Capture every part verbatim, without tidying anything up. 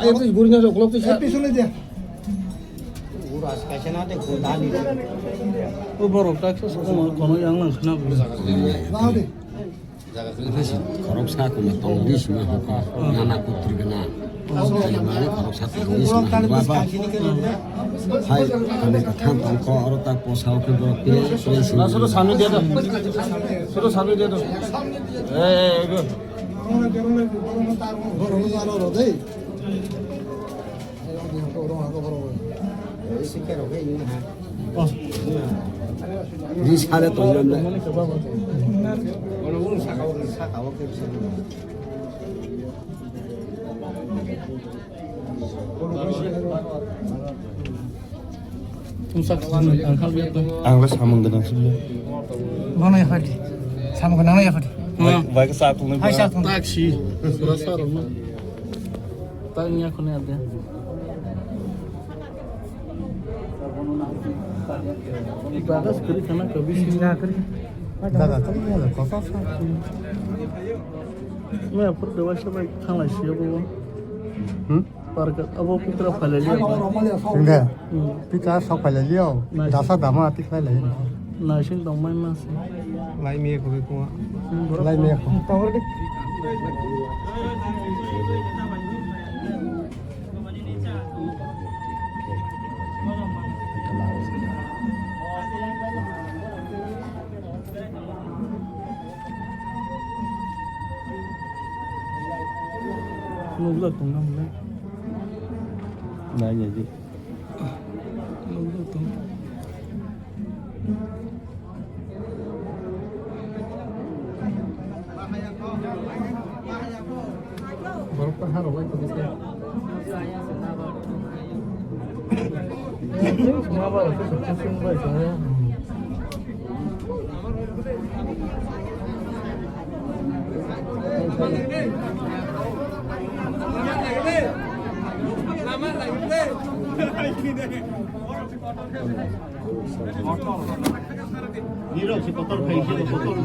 Ayo, please, guri na, ukolog, please. Pisone dia. O borok tak sa sa kono, kono yang lang khna. Khorok sa kono tong di sima ko. Nana putri kena. Mane khorok sa tong di sima ko. Baba. Hai, kami kathang tong ko, aro tak posa ko borok pire, pire sima. Suru sanu dia to. Suru sanu dia to. Eh, eh, eh. Ri sale tongmani. Ang le samung gwnang sibole. Bono yaphadi. Samung gwnang no yaphadi. Bai, bai khe sa thungni. Hai sa thung. Taksi. Pura sa rwma. Tang ya khone ade. Daga skri khana kabi si. Daga kabi ya, kosa sa. Me apur dewa sa bai thanglai si abo. Hmm? Park abo pitra phalai liya. Singde. Hmm. Pitra sok phalai liya. Nice. Dasa dama ati phalai. Naising tongmai ma se. Lai me ko kuma. Hmm, borok lai me ko. Tawar de. Nukjak tong na hwnle. Nai nai di. Nukjak tong. Borok ta harok bai tongwi se. Suma ba se sukse sung bai tongwi. Nirok si kotor khai si kotor.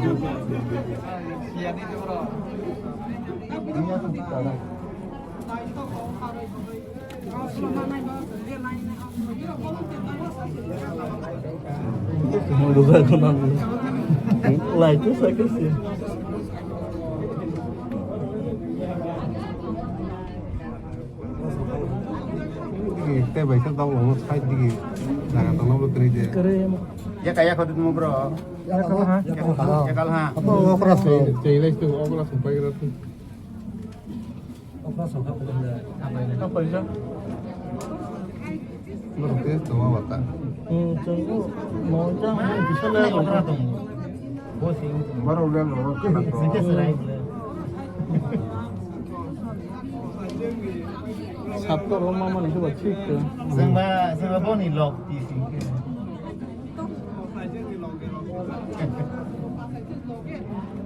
Lai tu sakit sih. Tei bai khe dok lama side digi jaga tongma bo kwrwi de. Kwrwi. Ya kaya kho dum bro. Ya kha ha. Ya kha ha. Apo okra so. Chei lai tu okra so pai gra tu. Okra so kha pun da. Apa ini? Apa ini? Bro, tei tongma bata. Hmm, chwng bo mo chang bisa le okra tong. Sapta roma mani khe ba thik khe. Jengba, jengba boni log ti sing khe.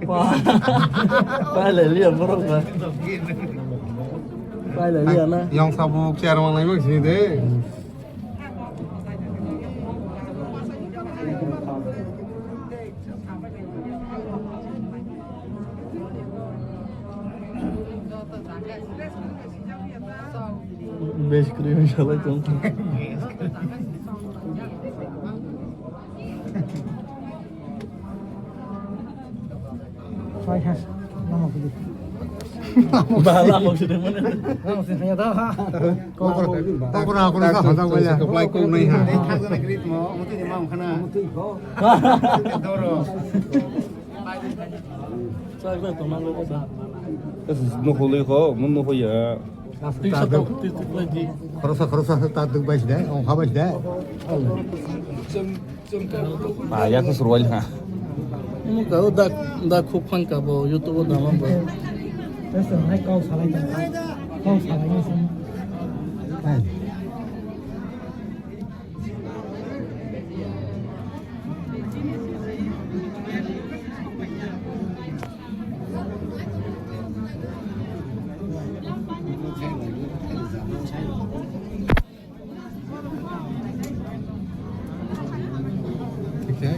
Pa, pa le liya borok ba. Pa le liya na. Yang sabuk chair mang lai mang sini de. Bes kri salai tong. Hai, hai. Lama kudu. Ba, lama kudu mana? Lama kudu ya dah. Kokra, kokra, kokra, kokra, kokra. Supply kok nai ha. Doro. Chak na toma lo sa. Nukhulwi kho, mun nukhuya. Tik sa tok, tik tik lai di. Khorosa, khorosa, ta duk bai sida, ong kha bai sida. Ah, ya ko surwal ha. Mo ka da, da khuk phang ka bo, YouTube da ma bo. Ese nai kau salai ta. Kau salai ni sin. Hai.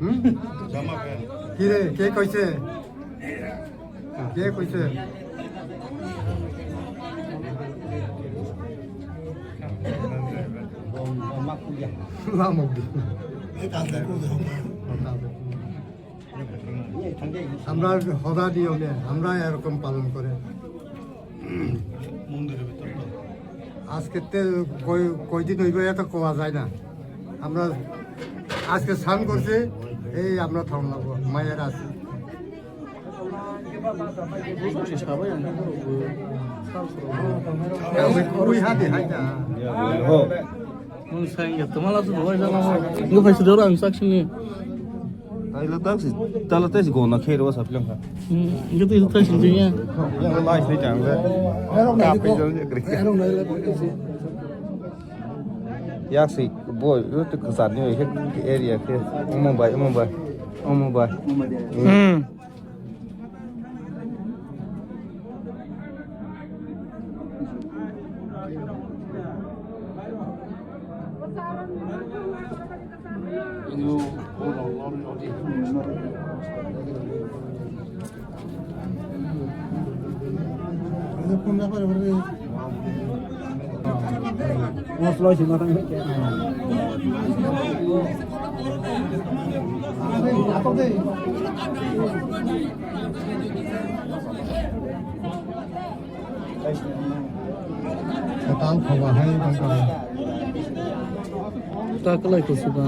Hmm? Kire, ke koise? Ke koise? Lamok di. আমরা হদা নিয়মে আমরা এরকম পালন করে। আজকে তে কয়, কয়দিন হইবে এটা কোয়া যায় না। আমরা আজকে স্নান করছি, এই আমরা থাউন লাগবো, মায়ের আছে। Ang bai kubui ha de hai da. Mung sang ya, toma la su doi jana ma. Ngu phai su dora ang sak sini. Ai la tak si, ta la tak si go na khe ro sa pilang kha. Hmm, ngu tu tak sini ya. Ya la lai sai jang le. Ka pe jang ya kri. Yak si boy, ro tu khasar ni he area khe. Omo bai, omo bai. Omo bai. Hmm. Kwtal khoba hai bangkha. Ta kwlai kusuba.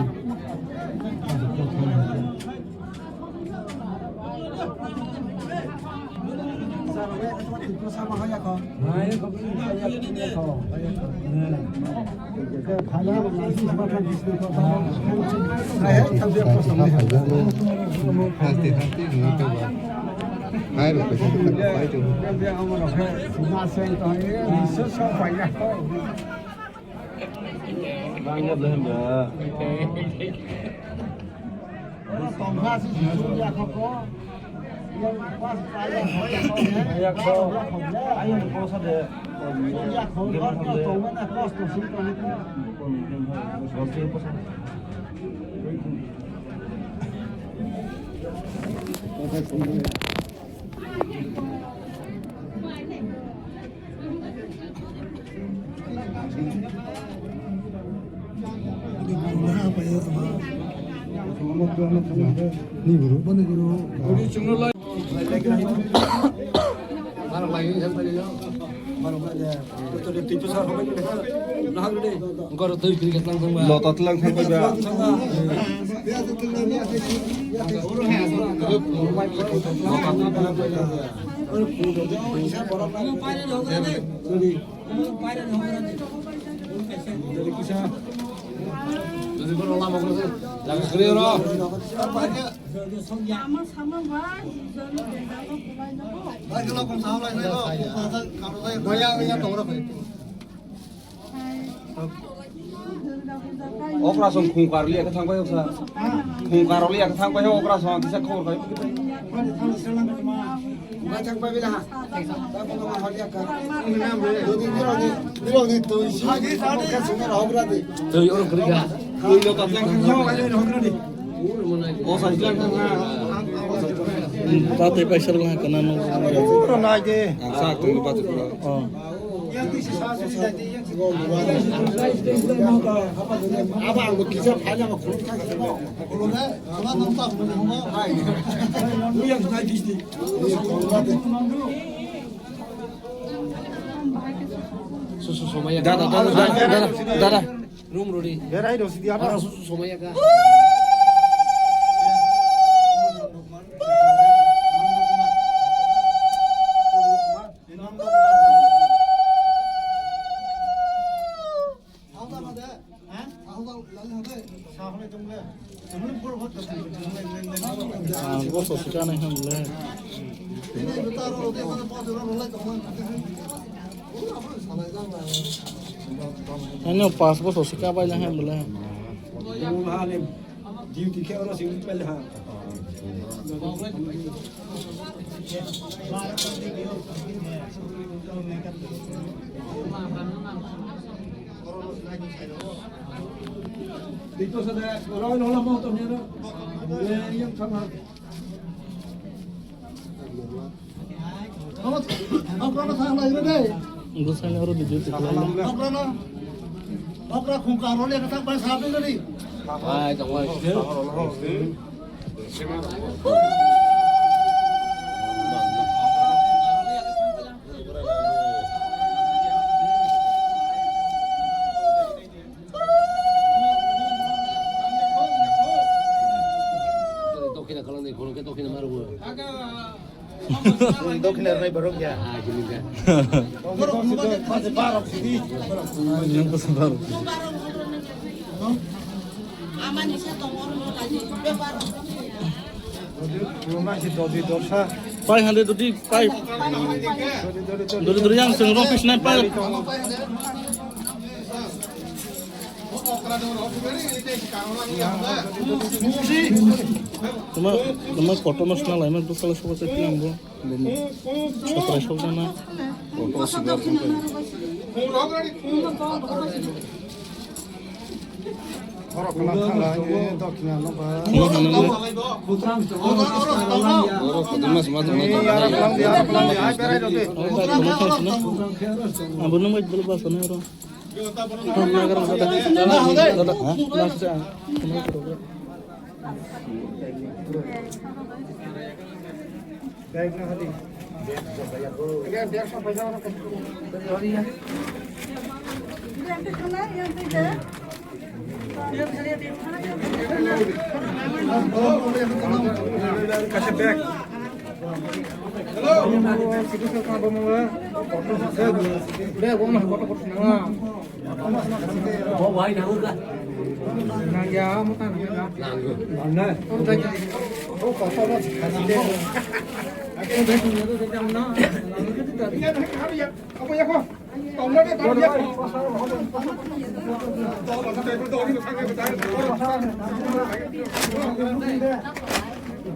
Lota tlang thang ba. Okra song khungkar liya khe thang bai oksa. Khungkar liya khe thang bai okra song kisa khobor bai. Twi oro kwrwi kha. Twi lo ka tlang kha. O sa tlang kha. Ta tei paisa rwkha kana no. Pura nai de. Ang sa tong ba tong. Oh. Aba ang kisa phaina ma khulum thang simo. Khulum na, khulum na nang ta khulum na. Hai. Su su somaya. Dada, dada, dada, dada, dada. Room rori. Berai do sidi apa? Ora su su somaya ka. Bo sosika nai ham le. Ani pas bo sosika bai nai ham le. Duty khe oro sing pele ha. Dito sa da, oro oro mo to ne ro. Eh, yang sama. Bwsani oro video tikhlai. Okra khungka role ka tak bai sabi gari. Ai, tong ai. Dokhina kalang de, kono ke dokhina maru. Dokhina rai borok ya. Ah, gini ka. Nang ko sabar. Pai hande dodi pai. Dodi dodi yang seng rong pisnai pai. Tuma, tuma kotor no sna lai ma bwsala soba se tiang bo. Sokrai sok jana. Kotor sigar jang pai. Borok khna thangla, eh, dokhina no ba. Khna thangla. Borok khna thangla. Borok khna thangla, sima thangla. Eh, yara khna thangla, yara khna thangla, ai berai rode. Abo no mai bolo ba sana ro.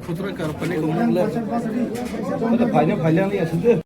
Khutra kar pani ko mole. Ada phaina phaina ni asuk de.